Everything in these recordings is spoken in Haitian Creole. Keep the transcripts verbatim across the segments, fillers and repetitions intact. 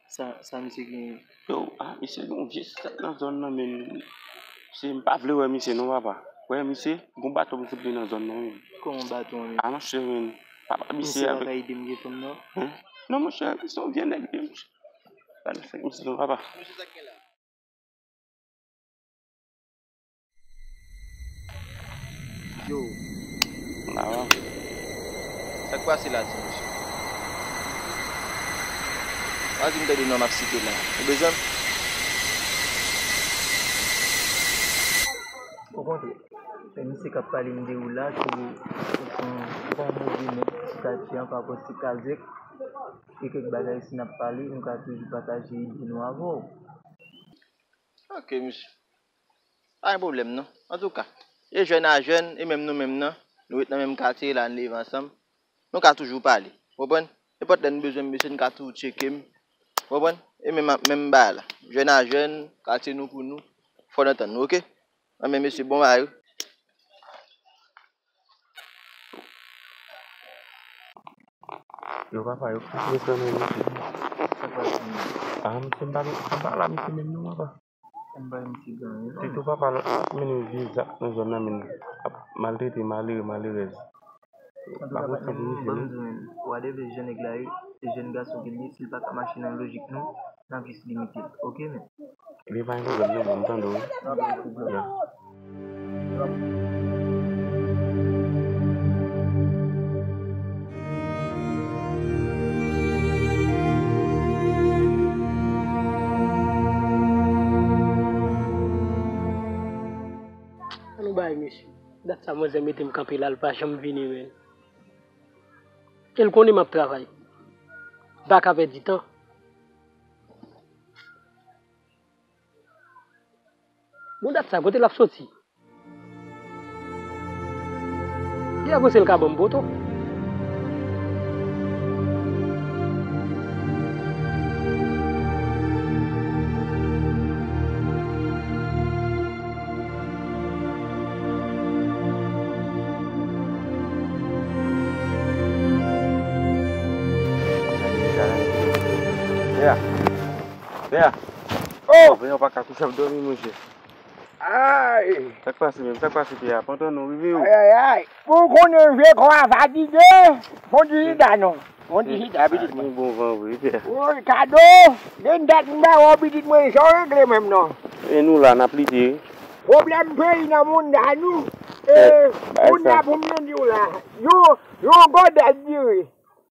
Sa, sa misye genyen? Yo, ah, misye gen yon vye sèt nan zòn nan, men. Misye, m pa vle wè misye non, papa. Wè misye, gon baton m fout li nan zòn nan, men. Kòman baton an, men? Ah, monchè, men. Papa, misye pa ka ede m gen fanm nan? Hein? Non, monchè, misye yon vye nèg, li, monchè. Pa de fèk misye non, papa. Yo. Sa k pase la, ti mesye? Pa di m tande non m ap site la. Ou bezwen m? Okontrè, se misye k ap pale m de ou la, ki se yon bon move nèg, ti katye an, pa konn ti kazèk, e kèk bagay si n ap pale, nou ka toujou pataje ide nou avè w. Ok, mesye. Pa gen pwoblèm, non. Antouka, e jèn a jèn, e menm nou menm nan, nou ret nan menm katye la, n leve ansanm, nou ka toujou pale. Ou konprann? Nenpòt lè n bezwen m, mesye, n ka toujou tcheke m. Ou konprann? E menm, menm bagay la. Jèn a jèn, katye nou pou nou. Fò n antann nou, ok? Anben, mesye, bon bagay, wi. Yo, papa, yo kite mesye nan misye. Sa k pase menm? Ah, misye, m pa, m pa la, misye, menm non, papa. M pa misye gen anyen non. Sitou, papa, l ap mennen vye zak nan zòn nan, men ap maltrete malere, malerèz. Antouka, patnè m, ban m di w, menm, whatever jan nèg la ye, se jèn gason ke l ye, si l pa ka mache nan lojik nou, n ap jis limite l. Ok, menm? Li pa gen pwoblèm non, bro, m tande w wi. Ya. Ann nou bay mesye. Dat sa manzè mete m kanpe la, l pa janm vini, men. E l konnen m ap travay. M pa ka pèdi tan. Bon, dat sa, kote l ap soti? Li a panse l ka ban m poto. Veya. Veya. Oh! Veya, w pa ka kouche ap dòmi, monchè. Ay! Sa k pase menm? Sa k pase, Veya? Pantan nou rive yo. Ay, ay, ay! Pou w konnen vye kò a fatige, fon ti chita non. Fon ti chita, pitit mwen. Gen bon van vre, Veya. Woy, kado! Gen dat m ba w, pitit mwen, sa w regle menm non. E nou la, n ap lite. Pwoblèm peyi nan moun da nou. E, kounye a pou m byen di w la. Yo, yo gòdèt diri.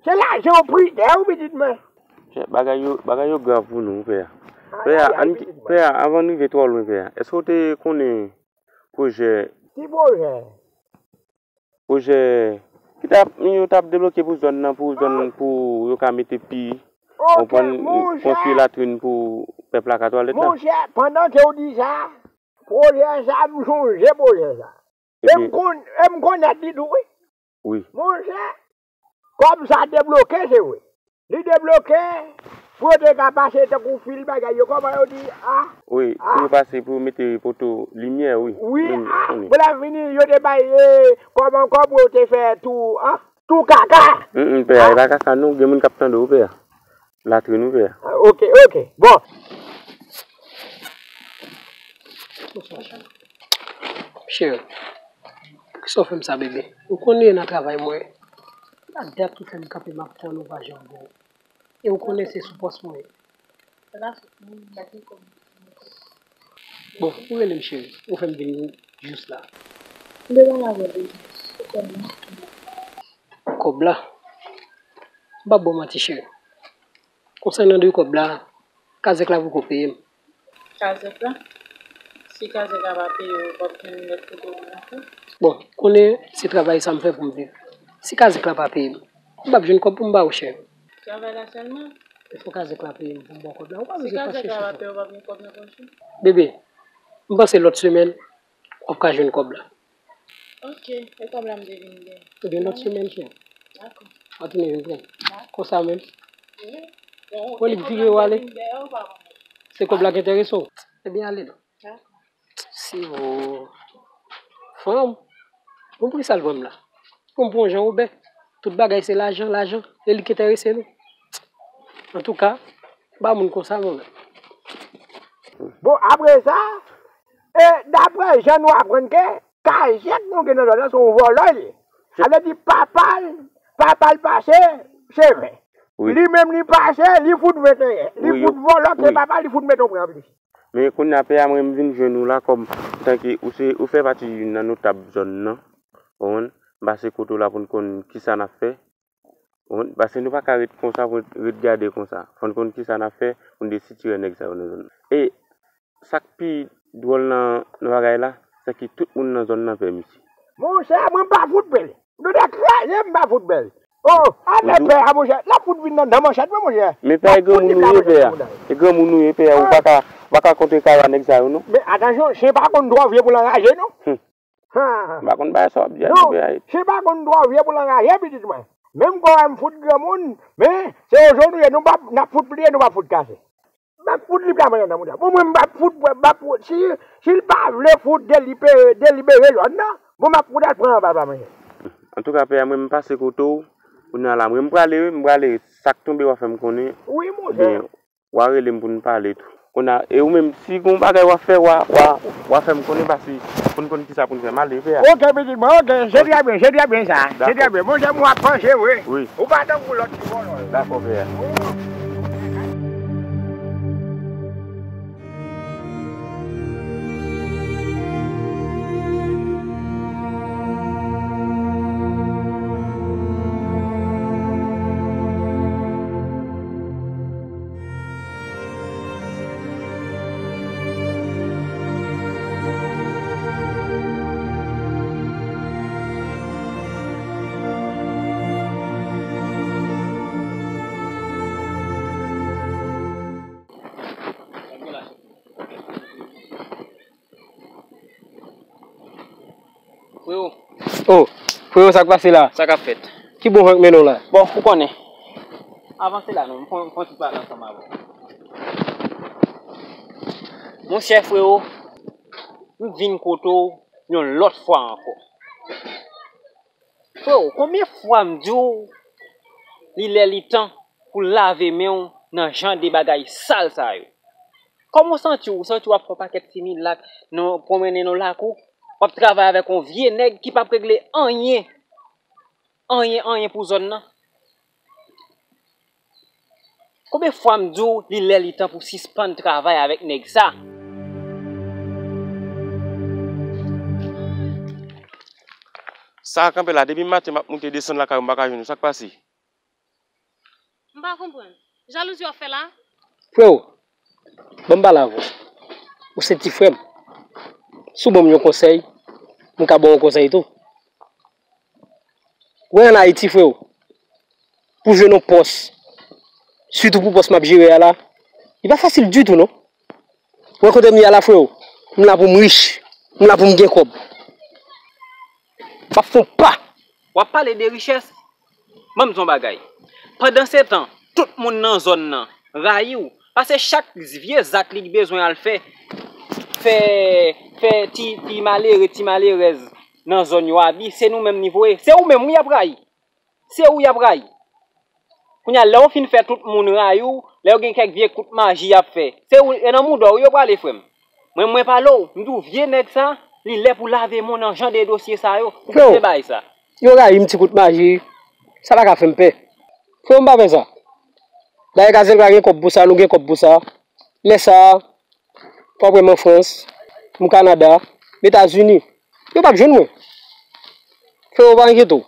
Se lajan w prite w, pitit mwen. Chè, bagay yo, bagay yo grav pou nou, pè a. Pè a, ann, pè a, anvan n rive twò lwen, pè a, èske w te konnen pwojè? Ki pwojè? Pwojè ki t ap, yo t ap debloke pou zòn nan, pou zòn, pou yo ka mete pi, konprann, konstwi latrin pou pèp la ka twalèt la. Monchè, pandan ke w di sa, pwojè sa, m sonje pwojè sa. E m konn, e m konn nèt li tou, wi. Wi. Monchè, kòb sa debloke, se vre. Li debloke, pou yo te ka pase tankou fil bagay yo, kòman yo di, a? Wi, pou yo pase, pou yo mete poto limyè, wi. Wi, a, pou la fini, yo te bay, e, kòb ankò pou yo te fè tou, a? Tou kaka. Mm, mm, pè a, e pa kaka non, gen moun k ap tande w, pè a. Latrin ouvè. Ah, ok, ok. Bon. Bonswa, cheri. Cheri, poukisa w fè m sa, bebe? Ou konnen nan travay mwen, la dat ou fè m kanpe, m ap tann ou, pa janm vini. E ou konnen se sou pòs mwen ye. Bon, ou rele m cheri, ou fè m vin jis la. M te pale avè w deja. Ou konnen. Kòb la. M p ap ba w manti, cheri. Konsènan de kòb la, kazèk la poko peye m. Kazèk la? Si kazèk la pa peye w, w p ap jwenn lòt kote w vin ankò? Bon, konnen se travay sa m fè pou m viv. Si kazèk la pa peye m, m p ap jwenn kòb pou m ba w, cheri. Travay la sèlman? E fò kazèk la peye m pou m ba w kòb la. Ou pa bezwen fache sou sa. Si kazèk la pa peye w, w p ap gen kòb nan pòch ou? Bebe, m panse lòt semèn, w ap ka jwenn kòb la. Ok, e kòb la m te vin gen. Ebyen, lòt semèn, cheri. Dakò. W a tounen vin pran. Dakò. Konsa menm. Wi. Bon, li vire w ale. Se kòb la ki enterese w. Ebyen, ale non. Dakò. Si w fanm, bon, poukisa l pran m la? Pou m pran Jan Wobè. Tout bagay se lajan, lajan. E li ki enterese nou. Antouka, Ba moun konsa, mwen menm. Bon, apre sa, e, daprè jan nou aprann ke kazèk nou gen nan zòn nan, se yon vòlò li ye. Sa vle di papa l, papa l pase, se ven. Wi. Li menm li pase, li fout ven dèyè. Li fout vòlò, se papa l, li fout mete yon pran plis. Men kounye a, pè a, mwen m vin jwenn ou la kòm antanke ou se, ou fè pati youn nan notab zòn nan. Ou konprann? M pase kote w la pou n konn kisa n ap fè. Ou konprann? Paske nou pa ka ret konsa pou n ret gade konsa. Fò n konn kisa n ap fè pou n desitire nèg sa yo nan zòn nan. E sa k pi dwòl nan, nan bagay la, se ke tout moun nan zòn nan pè misye. Monchè, mwen m pa fout pè l. Nou te kraze m, m pa fout pè l. Oh, anlè pè a, monchè, l ap fout vin nan, nan manchèt mwen, monchè. Men pè a, e granmoun ou ye, pè a. E granmoun ou ye, pè a, ou pa ka, ou pa ka kontre kare a nèg sa yo, non. Men atansyon, chen pa konn twò vye pou l anraje, non. Hmm. Ha. M pa konn bagay sa w ap di a, non, pè a. Chen pa konn twò vye pou l anraje, pitit mwen. Menm kò a m fout granmoun, men se yon jou nou ye, nou p ap, n ap fout pliye, nou p ap fout kase. M ap fout li pla mwen nan mouda. Bon, mwen, m ap fout, m ap fout. Si, si l pa vle fout delibere, delibere zòn nan, bon, m ap fout al pran anba pla mwen. Antouka, pè a, mwen, m pase kote w. Kounye a la, mwen, m prale, wi, m prale. Sa k tonbe, w a fè m konnen. Wi, monchè. Oubyen, w a rele m pou n pale tou. Kounye a, e ou menm, si gon bagay w a fè, w a, w a, w a fè m konnen, paske pou n konn kisa pou n fè. M ale, pè a. Ok, pitit mwen, ok. Se trè byen, se trè byen sa. Se trè byen. Monchè, m w ap panse, wi. Wi. Ou pa tankou lòt ki vòlò yo. Dakò, pè a. Freo. Oh, freo, sa k pase la? Sa k ap fèt? Ki bon jan k mennen w la? Bon, ou konnen. Avanse la non, m fon, m fon ti pale ansanm avè w. Monchè freo, m vin kote w yon lòt fwa ankò. Freo, konbyen fwa m di w li lè li tan pou lave men w nan jan de bagay sal sa yo? Kòman w santi w? Ou santi w ap fè yon pakèt similak, nan pwonmennen nan lakou, w ap travay avèk yon vye nèg ki p ap regle anyen, anyen, anyen pou zòn nan? Konbyen fwa m di w li lè li tan pou sispann travay avèk nèg sa? Sa a kanpe la, depi maten m ap moute desann lakay ou, m pa ka jwenn ou. Sa k pase? M pa konprann. Jalouzi w ap fè la? Freo, ban m pale avè w. Ou se ti frè m. Si w ban m yon konsèy, m ka ba w yon konsèy tou. Wè ann Ayiti, freo, pou jwenn yon pòs, sitou pou pòs m ap jere a la, li pa fasil ditou, non. Wè kote m ye a la, freo, m la pou m rich, m la pou m gen kòb. M ap fè yon pa. W ap pale de richès? Ban m di w yon bagay. Pandansetan, tout moun nan zòn nan rayi w, paske chak vye zak li bezwen al fè, fè, fè ti, ti malere, ti malerèz nan zòn yo abi, se nou menm li voye. Se ou menm, wi, y ap rayi. Se ou y ap rayi. Kounye a, lè w fin fè tout moun rayi w, lè yo gen kèk vye kout maji y ap fè, se ou, e nan mouda w yo prale, frè m. Mwen, mwen pale w, m di w, vye nèg sa, li lè pou lave men w nan jan de dosye sa yo. Pou kite bagay sa. Yo rayi m ti kout maji, sa pa ka fè m pè. Frè m, pa fè sa. Dayè, Kazèk la gen kòb pou sa, nou gen kòb pou sa. Lè sa a, fò w wè m an Frans, m Kanada, m Etazini. Yo p ap jwenn mwen. Frè m, pa enkyete w.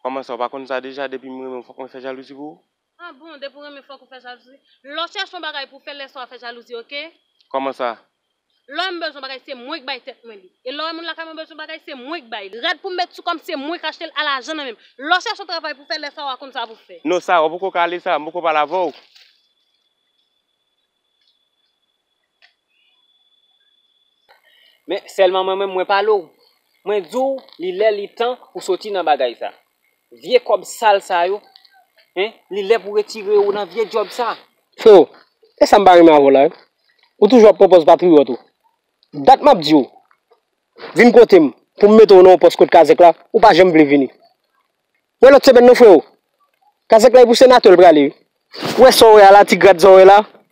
Kòman sa, ou pa konn sa deja, depi m renmen w, fòk mwen fè jalouzi pou ou? Ah bon, depi w renmen, fòk ou fè jalouzi? Lè w chèche yon bagay pou w fè, lè sa w ap fè jalouzi, oke? Kòman sa? Lè m bezwen bagay, se mwen k bay tèt mwen li. E lè w wè moun lakay mwen bezwen bagay, se mwen k bay li. Rad pou m met sou kò m, se mwen k achte l a lajan nan men m. Lè w chèche yon travay pou w fè, lè sa w a konn sa pou w fè. Non, Sara, w poko ka ale, Sara, m poko pale avè w. Men sèlman mwen menm, mwen pale w. Mwen di w, li lè, li tan pou soti nan bagay sa. Vye kòb sal sa yo, en, li lè pou retire yo nan vye djòb sa. Freo, e sa m pa renmen avè w la, wi. Ou toujou ap pran pòz patriyòt ou. Dat m ap di w, vin kote m, pou m mete w nan yon pòs kot Kazèk la, ou pa janm vle vini. Wè lòt semèn nan, freo. Kazèk la, e pou senatè l prale, wi. Ou wè sa w wè a la, ti grad sa w wè la,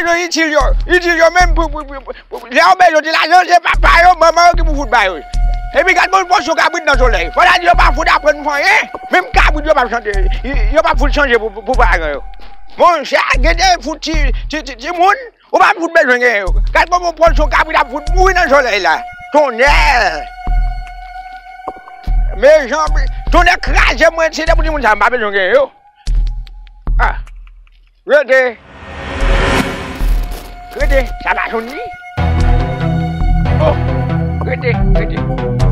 bezwen itil yo. Itil yo menm pou, pou, pou, pou, lè yo bezwen ti lajan, se papa yo, manman yo ki pou fout ba yo. Epi gad bon pòsyon kabrit nan solèy. Fò ta di yo pa fout aprann fè anyen. Menm kabrit yo p ap chante. Yo p ap fout chanje pou, pou, pou paran yo. Monchè, gen de fout ti, ti, ti, timoun, ou p ap fout bezwen genyen yo. Gad bon pòsyon kabrit ap fout mouri nan solèy la. Tonnè! Men jan, tonnè kraze mwen, se de pou timoun sa, m pa bezwen genyen yo. Ah. Rete. Eh, sa pa jwenn li? Oh, rete, rete.